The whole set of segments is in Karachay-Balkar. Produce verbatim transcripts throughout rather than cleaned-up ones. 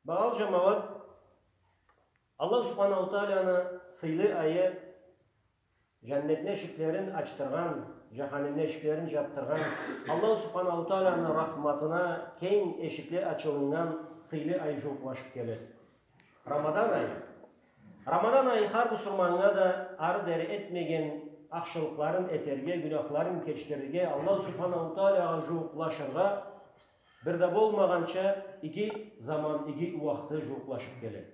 Багъалы джамауат, Аллах Субханаху Тааланы сыйлы айы, джаннетни эшиклерин ачдыргъан, джаханимни эшиклерин джабдыргъан, Аллах Субханаху Тааланы рахматына кенг эшикле ачылыннган сыйлы ай джууукълашыб келеди. Рамадан айы. Рамадан айы хар бусурманнга да ары дери этмеген ахшылыкъларын этерге, гюнахларын кечдирирге, Аллах Субханаху Таалагъа джууукълашыргъа, бир да болмагъанча иги заман, иги уахты джууукълашыб келеди.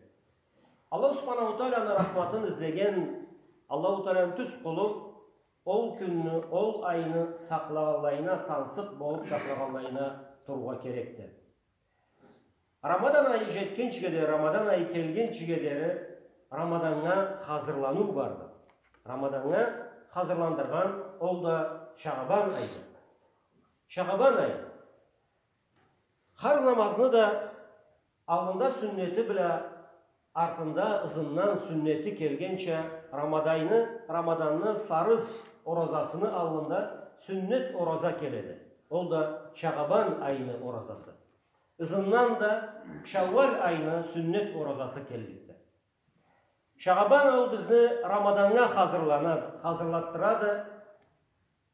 Аллаху Субханаху Тааланы рахматын излеген Аллаху Тааланы тюз къулу ол кюнню, ол айны сакълагъанлайына, тансыкъ болуб сакълагъанлайына турургъа керекди. Рамадан айы джетгинчиге дери, Рамадан айы келгинчиге дери Рамаданнга хазырланыу барды. Рамаданнга хазырландыргъан ол да Шагъбан айды. Шагъбан ай. Хар намазны да аллында сюннети бла, артында, ызындан сюннети келгенча, Рамадайны, Рамаданны фарыз оразасыны аллында сюннет ораза келеди. Ол да Шагъбан айны оразасы. Ызындан да Шауал айны сюннет оразасы келликди. Шагъбан ол бизни Рамаданнга хазырлана-, хазырлатдырады.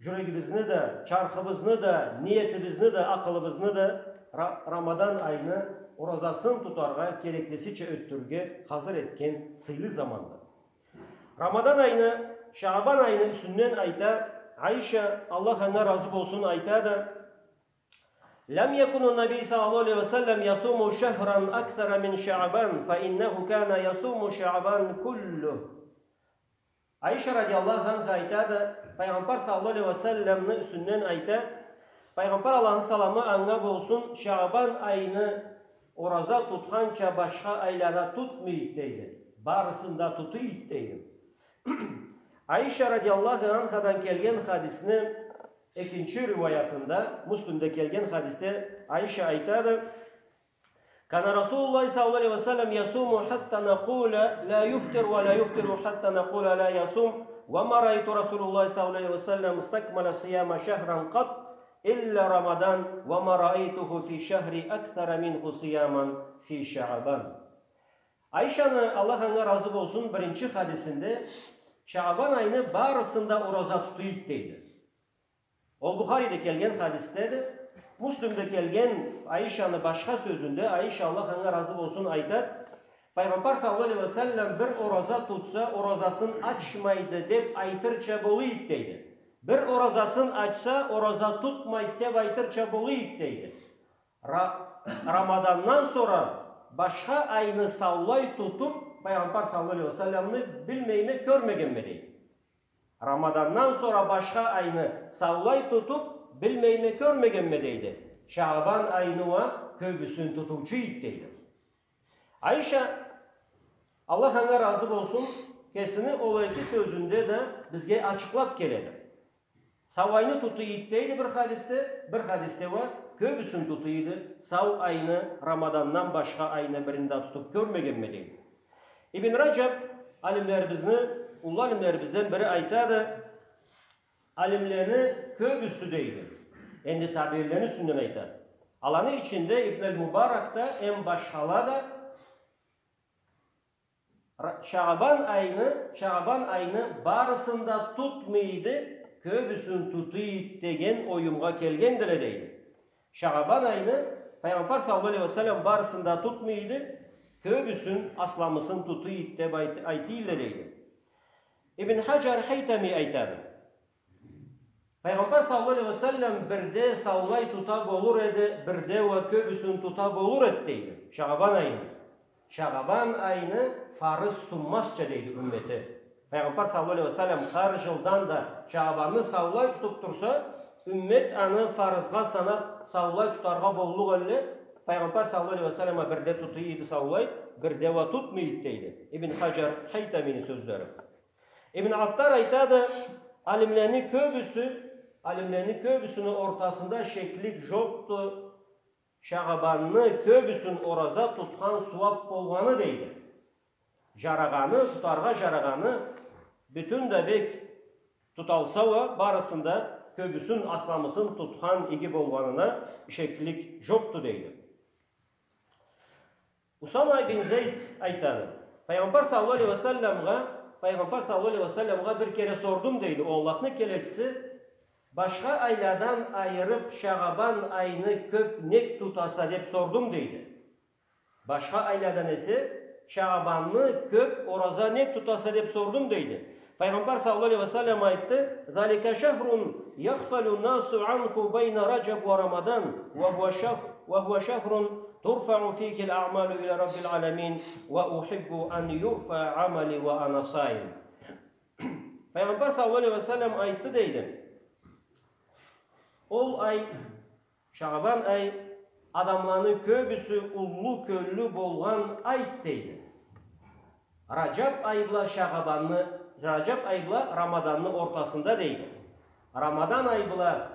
Джюрегибизни да, чархыбызны да, ниетибизни да, акъылыбызны да Ра-, Рамадан айны оразасын тутаргъа, кереклисича ётдюрюрге хазыр этген сыйлы заманды. Рамадан айны, Шагъбан айны юсюнден айта, Айша, Аллах анга разы болсун, айтады: لم يكن النبي صلى الله عليه وسلم يصوم شهرا أكثر من شعبان، فإنه كان يصوم شعبان كله. Айша радияллаху анха айтады, Файгъамбар саллаллаху алейхи ва салламны юсюнден айта, Файгъамбар, Аллахны саламы анга болсун, Шагъбан айны ораза тутханча башха айлада тутмай эди, дейди. Барысын да тута эди, дейди. Айша радияллаху анхадан келген хадисни экинчи риуаятында, Муслимде келген хадисде Айша айтады: كان رسول الله صلى الله عليه وسلم يصوم حتى نقول لا يفطر ولا يفطر حتى نقول لا يصوم، وما رأيت رسول الله صلى الله عليه وسلم استكمل صيام شهر قط إلا رمضان، وما رأيته في شهر أكثر منه صياما في شعبان. Айшаны, Аллах анга разы болсун, биринчи хадисинде Шагъбан айны барысын да ораза тута эди, дейди. Ол Бухариде келген хадисдеди. Муслимде келген Айшаны башха сёзюнде, Айша, Аллах анга разы болсун, айтады: Файгъамбар саллаллаху алейхи ва саллам бир ораза тутса, оразасын ачмайды деп айтырча бола эди, дейди. Бир оразасын ачса, ораза тутмайды деп айтырча бола эди, дейди. Ра-, Рамадандан сора башха айны саулай тутуп, Файгъамбар саллаллаху алейхи ва салламны билмейме, кёрмегенме, дейди. Рамадандан сора башха айны саулай тутуп, билмейме, кёрмегенме, дейди. Шагъбан айны уа кёбюсюн тутуучу эди, дейди. Айша, Аллах анга разы болсун, кесини ол эки сёзюнде да бизге ачыкълап келеди. Сау айны тута эди, дейди, бир хадисде, бир хадисде уа кёбюсюн тута эди, сау айны, Рамадандан башха айны бирин да тутуп кёрмегенме, дейди. Ибн Раджаб, алимлерибизни, уллу алимлерибизден бири, айтады, алимлени кёбюсю, дейди. Энди табиинлени юсюнден айтады. Аланы ичинде Ибн аль-Мубарак да, эм башхала да Ра-, Шагъбан айны, Шагъбан айны барысын да тутмайды, кёбюсюн тутайды деген оюмгъа келгендиле, дейди. Шагъбан айны Файгъамбар саллаллаху алейхи ва саллам барысын да тутмайды, кёбюсюн, асламысын тутайды деп айт-, айтыйла, дейди. Ибн Хаджар Хайтами айтады. Файгъамбар саллаллаху алейхи ва саллам бирде саулай тута болур эди, бирде уа кёбюсюн тута болур эди, дейди. Шагъбан айны. Шагъбан айны фарыз сунмазча, дейди, уммети. Файгъамбар саллаллаху алейхи ва саллам хар джылдан да Шагъбанны саулай тутуп турса, уммет аны фарызгъа санап, саулай тутаргъа боллукъ эдиле. Файгъамбар саллаллаху алейхи ва саллам а бирде тута эди саулай, бирде уа тутмай эди, дейди. Ибн Хаджар Хайтамини сёзлери. Ибн Аттар айтады, алимлени кёбюсю, алимлени кёбюсюню ортасында шеклик джокъду, Шагъбанны кёбюсюн ораза тутхан сууап болгъаны, дейди. Джарагъаны, тутаргъа джарагъаны, бютюн да бек туталса уа, барысын да кёбюсюн, асламысын тутхан иги болгъанына шеклик джокъду, дейди. Усама бин Зейд айтады. Файгъамбар саллаллаху алейхи ва салламгъа, Файгъамбар саллаллаху алейхи ва салламгъа бир кере сордум, дейди, о Аллахны келечиси, башха айладан айырып, Шагъбан айны кёп нек тутаса деп сордум, дейди. Башха айладан эсе, Шагъбанны кёп ораза нек тутаса деп сордум, дейди. Файгъамбар саллаллаху алейхи ва саллам айтды: «Залика шахрун яхфалу насу анху байна Раджаб ва Рамадан, ва хуа шах-, ва хуа шахрун турфау фихил аъмалу иля Раббил аламин, ва ухиббу ан юрфа амали ва ана саим». Файгъамбар саллаллаху алейхи ва саллам айтды, дейди. Ол ай, Шагъбан ай, адамланы кёбюсю уллу кёллю болгъан ай, дейди. Раджаб ай бла Шагъбанны, Раджаб ай бла Рамаданны ортасында, дейди. Рамадан ай бла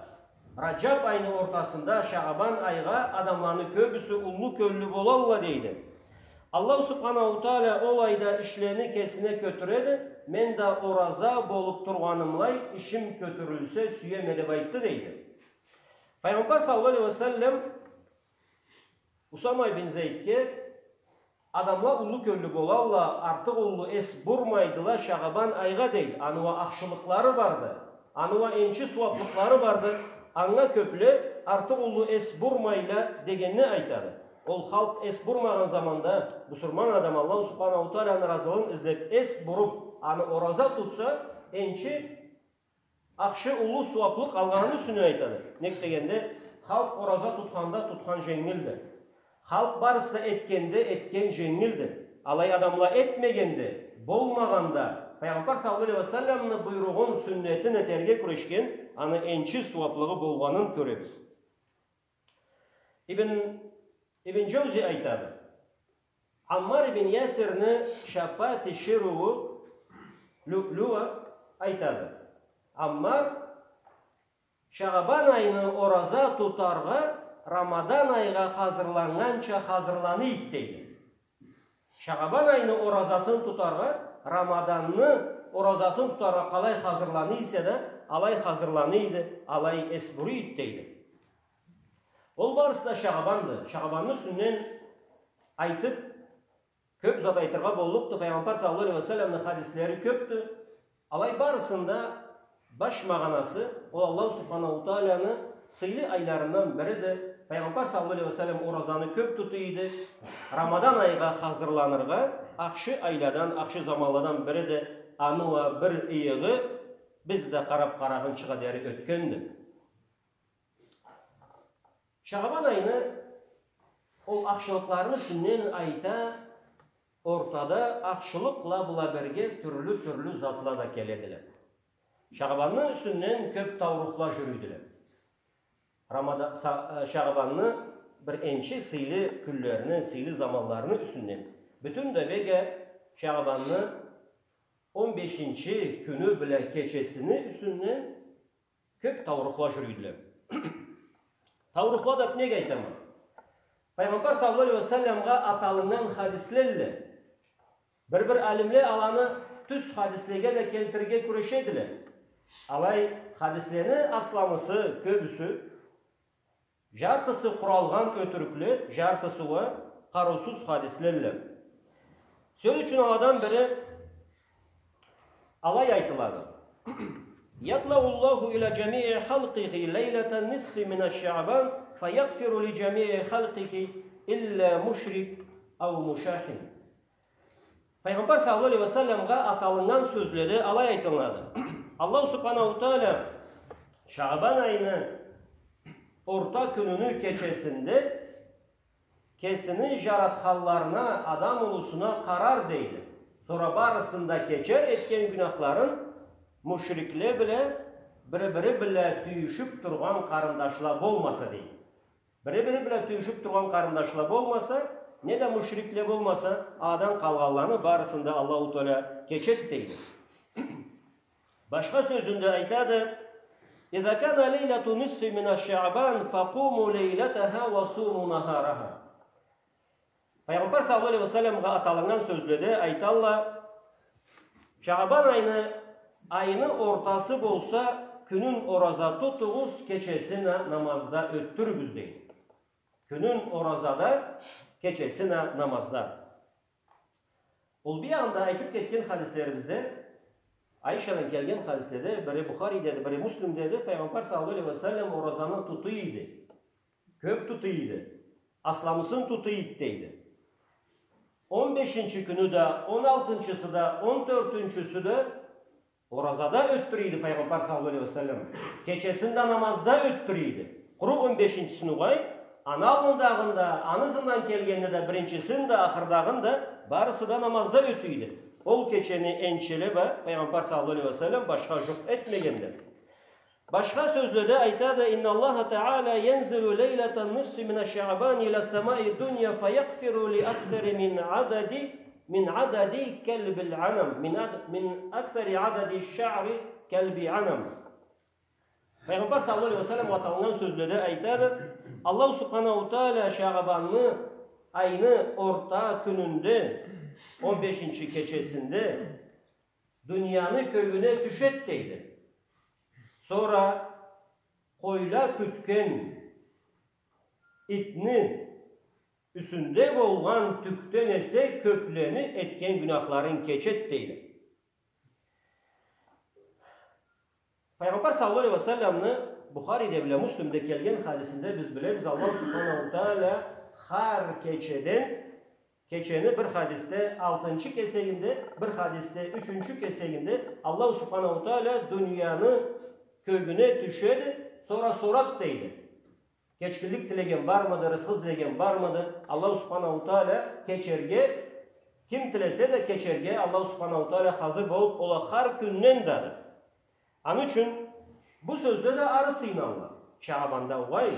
Раджаб айны ортасында, Шагъбан айгъа адамланы кёбюсю уллу кёллю болалла, дейди. Аллаху субханаху тааля ол айда ишлени кесине кётюреди, мен да ораза болуп тургъанымлай ишим кётюрюлсе сюеме деп айтды, дейди. Файгъамбар саллаллаху алейхи ва саллам Усама бин Зейдге: «Адамла уллу кёллю болалла, артыкъ уллу эс бурмайдыла Шагъбан айгъа, — дейди. — Аны уа ахшылыкълары барды, аны уа энчи сууаплыкълары барды, анга кёпле артыкъ уллу эс бурмайла», — дегенни айтады. Ол халкъ эс бурмагъан заманда бусурман адам Аллаху субханаху тааляны ыразылыгъын излеп эс буруп, аны ораза тутса, энчи ахшы уллу сууаплыкъ алгъаныны юсюнден айтады. Нек дегенде, халкъ ораза тутханда тутхан женгилди. Халкъ барысы да этгенде этген женгилди. Алай адамла этмегенде, болмагъанда, Файгъамбар саллаллаху алейхи ва салламны буйругъун, сюннетин этерге кюрешген, аны энчи сууаплыгъы болгъанын кёребиз. Ибн, Ибн Джаузи айтады: Аммар ибн Ясирни чапа тиширыуу Люлюа айтады: Аммар Шагъбан айны ораза тутаргъа Рамадан айгъа хазырланнганча хазырланыйды, дейди. Шагъбан айны оразасын тутаргъа Рамаданны оразасын тутаргъа къалай хазырланыйса да, алай хазырланыйды, алай эс буруйду, дейди. Ол барысы да Шагъбанды. Шагъбанны юсюнден айтып, кёп зат айтыргъа боллукъду. Файгъамбар саллаллаху алейхи ва салламны хадислери кёпдю. Алай барысында баш магъанасы, ол Аллаху субханаху тааляны сыйлы айларындан бириди. Файгъамбар саллаллаху алейхи ва саллам оразаны кёп тутуйду. Рамадан айгъа хазырланыргъа ахшы айладан, ахшы заманладан бириди. Аны уа бир ыйыгъы биз да къарап къарагъынчыгъа дери ётгенди. Шагъбан айны ол ахшылыкъларыны юсюнден айта, ортада ахшылыкъла бла бирге тюрлю-тюрлю затла да келедиле. Шагъбанны юсюнден кёп таурухла жюрюйдюле. Рамада-, са-, э, Шагъбанны бир энчи сыйлы кюнлерини, сыйлы заманларыны юсюнден. Бютюн да бек а Шагъбанны он бешинчи кюню бла кечесини юсюнден кёп таурухла жюрюйдюле. Таурухла деп неге айтама? Файгъамбар саллаллаху алейхи ва салламгъа аталыннган хадислелле. Бир-бир алимле аланы тюз хадислеге да келтирирге кюрешедиле. Алай хадислени асламысы, кёбюсю, жартысы къуралгъан ётюрюкле, жартысы уа къарыусуз хадислелле. Сёз ючюн, аладан бири алай айтылады: يطلع الله إلى جميع خلقه ليلة النصف من شعبان فيغفر لجميع خلقه إلا مشرك أو مشاحن. Файгъамбар саллаллаху алейхи ва салламгъа аталыннган сёзледе алай айтылады: Аллаху субханаху тааля Шагъбан айны орта кюнюню кечесинде кесини жаратханларына, адам улусуна къарар, дейди. Сора барысын да кечер, этген гюнахларын, мушрикле бла, бири-бири бла тюйюшюп тургъан къарындашла болмаса, дейди. Бири-бири бла тюйюшюп тургъан къарындашла болмаса, не да мушрикле болмаса, аладан къалгъанланы барысын да Аллаху Тааля кечеди, дейди. Башха сёзюнде айтады: إذا كان ليلة نصف من شعبان فقوموا ليلتها وصوموا نهارها. Файгъамбар саллаллаху алейхи ва салламгъа аталыннган сёзледе айталла: Шагъбан айны, айны ортасы болса, кюнюн ораза тутугъуз, кечесин а намазда ётдюрюгюз, дейди. Кюнюн оразада, кечесин а намазда. Ол биягъында айтып кетген хадислерибизде, Айшадан келген хадиследе, бири Бухаридеди, бири Муслимдеди, Файгъамбар саллаллаху алейхи ва саллам оразаны тутуй эди. Кёп тутуй эди. Асламысын тутуй эди, дейди. Он бешинчи кюню да, он алтынчысы да, он тёртюнчюсю да оразада ётдюре эди Файгъамбар саллаллаху алейхи ва саллам. Кечесин да намазда ётдюре эди. Къуру он бешинчисин угъай, аны аллындагъын да, аны ызындан келгенни да, биринчисин да, ахырдагъын да, барысы да намазда ётдюре эди. Ол кечени энчилеп а Файгъамбар саллаллаху алейхи ва саллам башха жукъ этмегенди. Башха сёзледе айтады: إن الله تعالى ينزل ليلة النصف من شعبان إلى سماء الدنيا فيغفر لأكثر من عدد، من عدد كلب الغنم، من عد-، من أكثر عدد شعر كلب غنم. Файгъамбар саллаллаху алейхи ва саллам аталгъан сёзледе айтады: Аллаху субханаху тааля Шагъбанны айны орта кюнюнде, он бешинчи кечесинде, дунияны кёгюне тюшеди, дейди. Сора къойла кютген итни юсюнде болгъан тюкден эсе кёплени этген гюнахларын кечеди, дейди. Файгъамбар саллаллаху алейхи ва салламны Бухариде бла Муслимде келген хадисинде биз билебиз, Аллаху субханаху тааля хар кечеден, кечени бир хадисде алтынчы кесегинде, бир хадисде ючюнчю кесегинде Аллаху субханаху тааля дунияны кёгюне тюшеди, сора сорады, дейди. Кечгинлик тилеген бармыды, рысхы излеген бармыды? Аллаху субханаху тааля кечерге, ким тилесе да кечерге Аллаху субханаху тааля хазыр болуп бола хар кюнден да. Аны ючюн бу сёзле да ары сыйынылла. Шагъбанда угъай,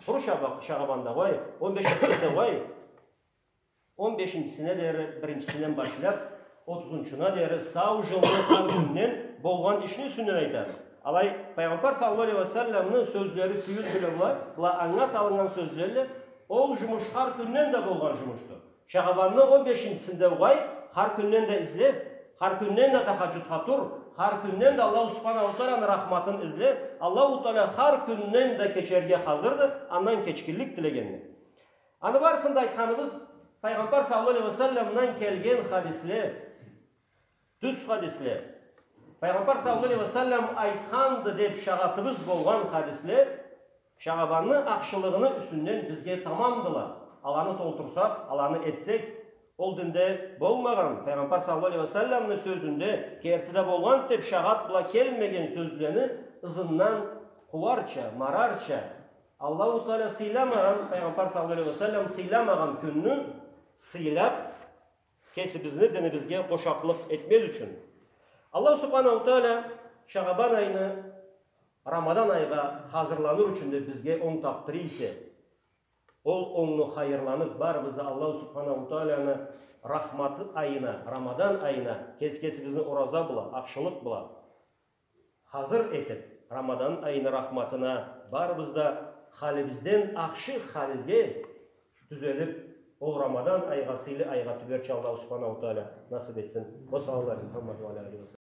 къуру Шаба-, Шагъбанда угъай, он бешинчисинде угъай, он бешинчисине дери, биринчисинден башлап, отузунчуна дери, сау жылны хар кюнден болгъан ишни юсюнден айтады. Алай, Файгъамбар саллаллаху алейхи ва салламны сёзлери тюйюлдюле была, была анга аталыннган сёзлелле, ол жумуш хар кюнден да болгъан жумушду. Шагъбанны он бешинчисинде угъай, хар кюнден да изле, хар кюнден да тахаджудха тур, хар кюнден да Аллаху субханаху тааляны рахматын изле, Аллаху тааля хар кюнден да кечерге хазырды, андан кечгинлик тилегенни. Аны барысын да айтханыбыз, Файгъамбар саллаллаху алейхи ва салламдан келген хадисле, тюз хадисле. Файгъамбар саллаллаху алейхи ва саллам айтханды деп шагъатыбыз болгъан хадисле, Шагъбанны ахшылыгъыны юсюнден бизге тамамдыла. Аланы толтурсакъ, аланы этсек, ол динде болмагъан, Файгъамбар саллаллаху алейхи ва салламны сёзюнде керти да болгъан деп шагъат бла келмеген сёзлени ызындан къууарча, марарча, Аллаху тааля сыйламагъан, Файгъамбар саллаллаху алейхи ва саллам сыйламагъан кюнню сыйлап, кесибизни динибизге къошакълыкъ этмез ючюн. Аллаху субханаху тааля Шагъбан айны Рамадан айгъа хазырланыр ючюн да бизге онг тапдыра эсе, ол онгну хайырланып, барыбыз да Аллаху субханаху тааляны рахматы айына, Рамадан айына кес-кесибизни ораза бла, ахшылыкъ бла, хазыр этип, Рамадан айыны рахматына барыбыз да халибизден ахшы халге тюзелип, ол Рамадан айгъа, сыйлы айгъа тюберча Аллаху субханаху тааля насып этсин. Ва саллаллаху аля Мухаммад ва аля алихи ва саллам.